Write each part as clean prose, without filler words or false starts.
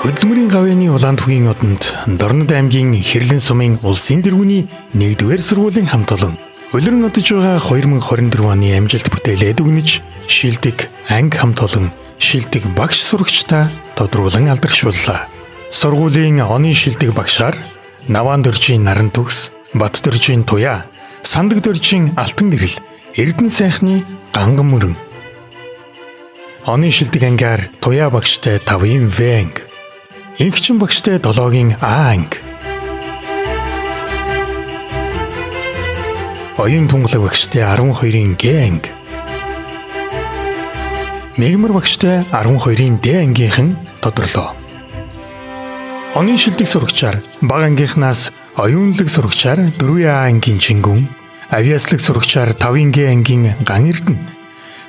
Хөдөлмөрийн гавьяаны улаан түгийн одонд Дорнод аймгийн Хэрлэн сумын улсын дэргүүний 1-р сургуулийн хамт олон улиран одож байгаа 2024 оны амжилт бүтээлээ дүгнэж шилдэг анги хамт олон шилдэг багш сурагчдаа тодруулан алдаршууллаа. Сургуулийн оны шилдэг багшаар Наваан дөржийн Наран төгс, Бат дөржийн Туяа, Сандаг дөржийн Алтан гэрэл, Эрдэнэ сайхны Ганган мөрөн. Оны шилдэг ангиар Туяа багштай 5-ын В анги, Инхчин багштай 7-гийн А анги. Оюун тунгалаг багштай 12-ын Г анги. Мегмар багштай 12-ын Д ангийнхан тодорлоо. Оны шилдэг сурагчаар бага ангийнхнаас оюунлаг сурагчаар 4 А ангийн Чингүн, авиаслаг сурагчаар 5-ын Г ангийн Ган Эрдэнэ,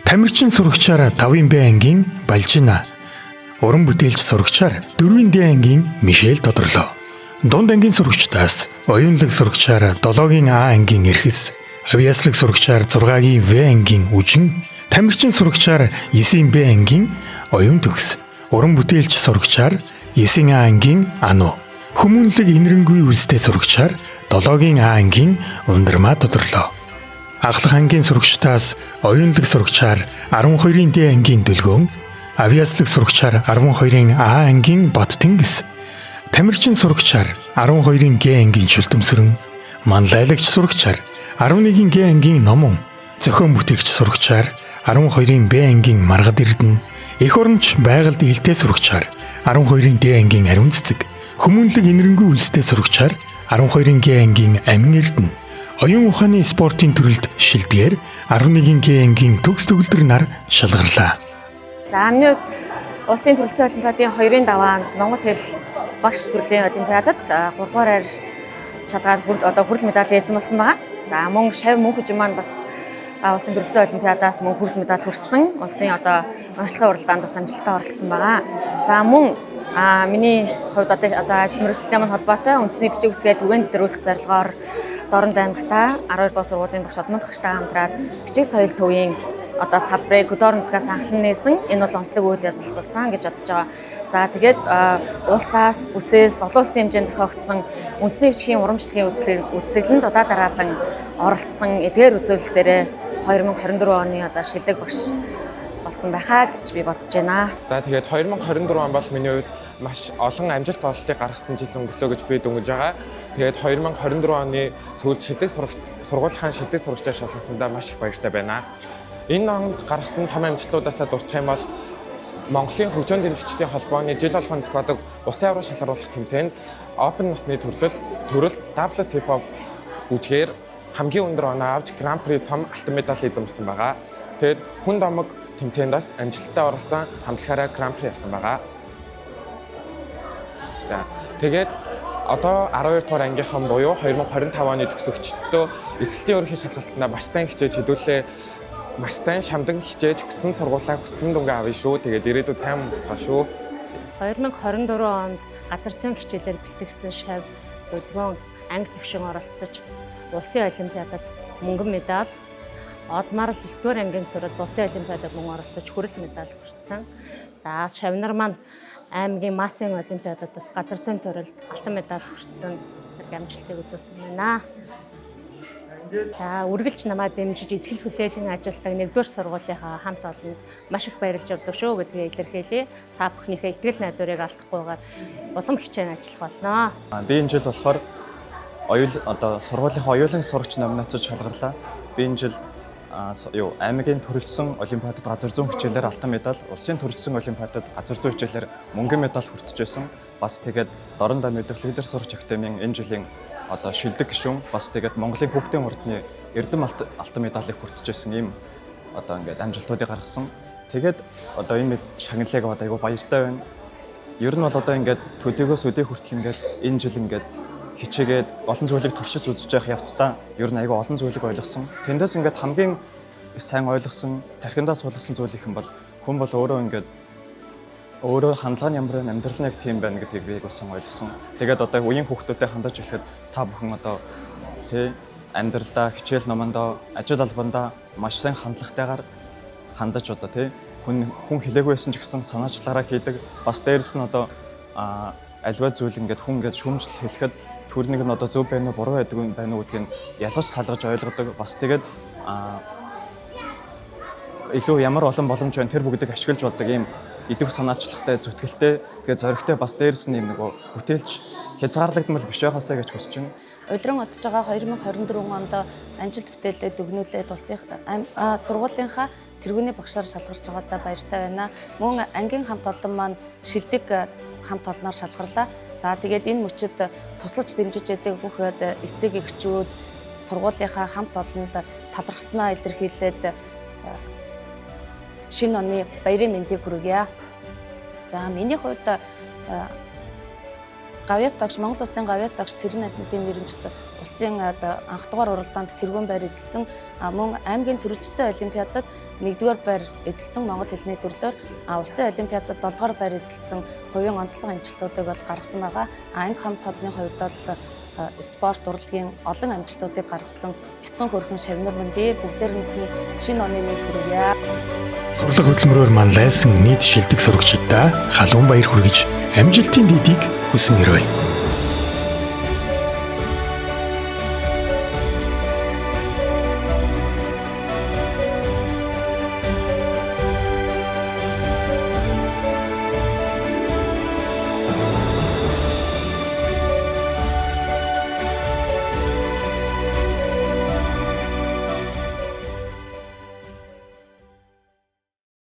тамирчин сурагчаар 5-ын Б ангийн Балжина, уран бүтээлч сурагчаар 4-ийн Д ангийн Мишель тодорлоо. Дунд ангийн сурагчдаас оюунлаг сурагчаар 7-гийн А ангийн Эрхэс, авиаслаг сурагчаар 6-гийн В ангийн Үжин, тамирчин сурагчаар 9-ийн Б ангийн Оюун төгс, уран бүтээлч сурагчаар 9-ийн А ангийн Ану, хүмүүнлэг инэрэнгүй үлстэй сурагчаар 7-гийн А ангийн Ундрмаа тодорлоо. Ахлах ангийн сурагчдаас оюунлаг сурагчаар 12-ын Д ангийн Дүлгөөн, авиаслаг сурагчаар 12-ын А ангийн Бат Тэнгис, тамирчин сурагчаар 12-ын Г ангийн Шүлтэмсэрэн, манлайлагч сурагчаар 11-ийн Г ангийн Номон, зохион бүтээгч сурагчаар 12-ын Б ангийн Маргад Эрдэнэ, эх оронч байгальд илтэй сурагчаар 12-ын Д ангийн Ариун Цэцэг, хүмүүнлэг инэрэнгүй үлстэй сурагчаар 12-ын Г ангийн Амин Эрдэнэ, оюун ухааны спортын төрөлд шилдгээр 11-ийн Г ангийн Төгс төгөлдөр нар шалгарлаа. За миний хувьд улсын төрөлцсөн олимпиадын 2-ын даваанд Монгол хэл багш төрлийн олимпиадад 3 дугаар байр шалгаад одоо хүрэл медаль эзэн болсон байгаа. За мөн шав мөнх хүжин маань бас улсын төрөлцсөн олимпиадаас мөн хүрэл медаль хүртсэн. Улсын одоо уншлагын уралдаанд бас амжилттай оролцсон байгаа. За мөн миний хувьд одоо ажил мэргэжилтэй маань холбоотой үндэсний бичиг үсгээ түгээн дэлгэрүүлэх зорилгоор Дорнод аймагта 12 дугаар сургуулийн багш Одмонд багштайгаа хамтраад бичиг соёл төвийн одоо салбарыг хөдөө орон нутгаас анхлан нээсэн. Энэ бол онцлог үйл явдал болсон гэж бодож байгаа. За тэгээд улсаас, бүсээс олон улсын хэмжээнд зохиогдсон үндэсний бичгийн урамшлагын үзэсгэлэнд удаа дараалан оролцсон эдгээр үзүүлэлтээрээ 2024 оны одоо шилдэг багш болсон байхаа гэж би бодож байна. За тэгээд 2024 он бол миний хувьд маш олон амжилт ололтыг гаргасан жил өнгөрлөө гэж би дүнгэж байгаа. Тэгээд 2024 оны сүүлд шилдэг сургуулийн шилдэг сурагчаар шалгансандаа маш их баяртай байна. Энэ онд гаргасан том амжилтуудаасаа дурдах юм бол Монголын хөгжөөн дэмжигчдийн холбооны жил болгон зохиодог улсын аварга шалгаруулах тэмцээнд Open насны төрөл Doubles Hip Hop бүжгээр хамгийн өндөр оноо авч Гран При цом алтан медаль эзэн болсон байгаа. Тэгээд хүн домог тэмцээнд бас амжилттай оролцсон хамтлагаараа Гран При авсан байгаа. За тэгээд одоо 12 дугаар ангийнхан буюу 2025 оны төгсөгчдөө эсэлтийн ерөнхий шалгалтандаа маш сайн хичээж хэдүүлээ маш сайн шамдан хичээж хүссэн сургуулаа хүссэн дүнгээ авъя шүү. Тэгээд ирээдүйд сайн болоо шүү. 2024 онд газар зүйн хичээлээр бэлтгэсэн шав Дүлгөөн анги төвшин оролцож улсын олимпиадад мөнгөн медаль, Одмарл 9 дугаар ангийн төрөлд улсын олимпиадад мөн оролцож хүрэл медаль хүртсэн. За шавнар маань аймгийн массын олимпиадад бас газар зүйн төрөлд алтан медаль хүртсэн амжилтыг үзүүлсэн байна. За үргэлж намайг дэмжиж итгэл хүлээлгэн ажилтдаг 1-р сургуулийнхаа хамт олонд маш их баярлж явдаг шүү гэдгээ илэрхийлье. Та бүхнийхээ итгэл найдварыг алдахгүйгээр улам хичээн ажиллах болно. Би энэ жил болохоор одоо сургуулийнхаа оюулан сурагч номинацид шалгарлаа. Би энэ жил аймгийн төрөлжсөн олимпиадад газар зүйн хичээлээр алтан медаль, улсын төрөлжсөн олимпиадад газар зүйн хичээлээр мөнгөн медаль хүртэж байсан. Бас тэгээд Дорнод аймаг лидер сурагч академийн энэ жилийн одоо шилдэг гишүүн, бас тэгээд Монголын хүүхдийн урдны эрдэм алтан медалийг хүртэж байсан ийм одоо ингээд амжилтуудыг гаргасан. Тэгээд одоо энэ шагналыг аваад айгүй баяртай байна. Ер нь бол одоо ингээд төдийгөөс өдий хүртэл ингээд энэ жил ингээд хичээгээд олон зүйлийг туршиж үзэж явах явцдаа ер нь айгүй олон зүйлийг ойлгосон. Тэндээс ингээд хамгийн сайн ойлгосон, тархиндаа суулгасан зүйл их юм бол хүн бол өөрөө ингээд өөрөө хандлага нь ямар вэ, амьдрал нь яг тийм байна гэдгийг би айгүй сайн ойлгосон. Тэгээд одоо үеийн хүүхдүүдэд хандаж хэлэхэд та бүхэн одоо тий амьдралдаа, хичээл номондоо, ажил албандаа маш сайн хандлагатайгаар хандаж одоо тий хүн хэлээгүй байсан ч гэсэн санаачлалаараа хийдэг. Бас дээрэс нь одоо Альва зүйл ингээд хүн ингээд шүүмжлэлт хэлэхэд түүнийг нь одоо зөв байна уу, буруу байдаг юм байна уу гэдгийг нь ялгаж салгаж ойлгодог. Бас тэгээд илүү ямар олон боломж байна, тэр бүгдийг ашиглаж болдог ийм идэвх санаачлагтай, зүтгэлтэй, тэгээд зоригтой, бас дээрэс нь юм нөгөө бүтээлч хязгаарлагдмал биш байхаасаа гэж хүсэж байна. Улиран одож байгаа 2024 онд амжилт бүтээлээ дүгнүүлээд улсын сургуулийнхаа тэргүүний багшаар шалгарч байгаадаа баяртай байна. Мөн ангийн хамт олон маань шилдэг хамт олноор шалгарлаа. За, тэгээд энэ мөчид тусалж дэмжиж яадаг бүх эцэг эхчүүд, сургуулийнхаа хамт олонд талархснаа илэрхийлээд шинэ оны баярын мэндийг хүргье. За, миний хувьд гавьяат багш, Монгол Улсын гавьяат багш Цэрэн наадмын мэрэмжит улсын анхдугаар уралдаанд тэргүүн байр эзэлсэн, мөн аймгийн төрөлжсөн олимпиадад нэгдүгээр байр эзэлсэн, монгол хэлний төрлөөр улсын олимпиадад 7 дугаар байр эзэлсэн хувийн онцлог амжилтуудыг бол гаргасан байгаа. Анги хамт олонны хувьд бол спорт урлагийн олон амжилтуудыг гаргасан бяцхан хөөрхөн шавнар минь дээ, бүгдээрэнд нь шинэ оны мэнд хүргье. Сурлага хөдөлмөрөөр манлайлсан нийт шилдэг сурагчидаа халуун баяр хүргэж, амжилтын дэдийг хүсэн өрөөе.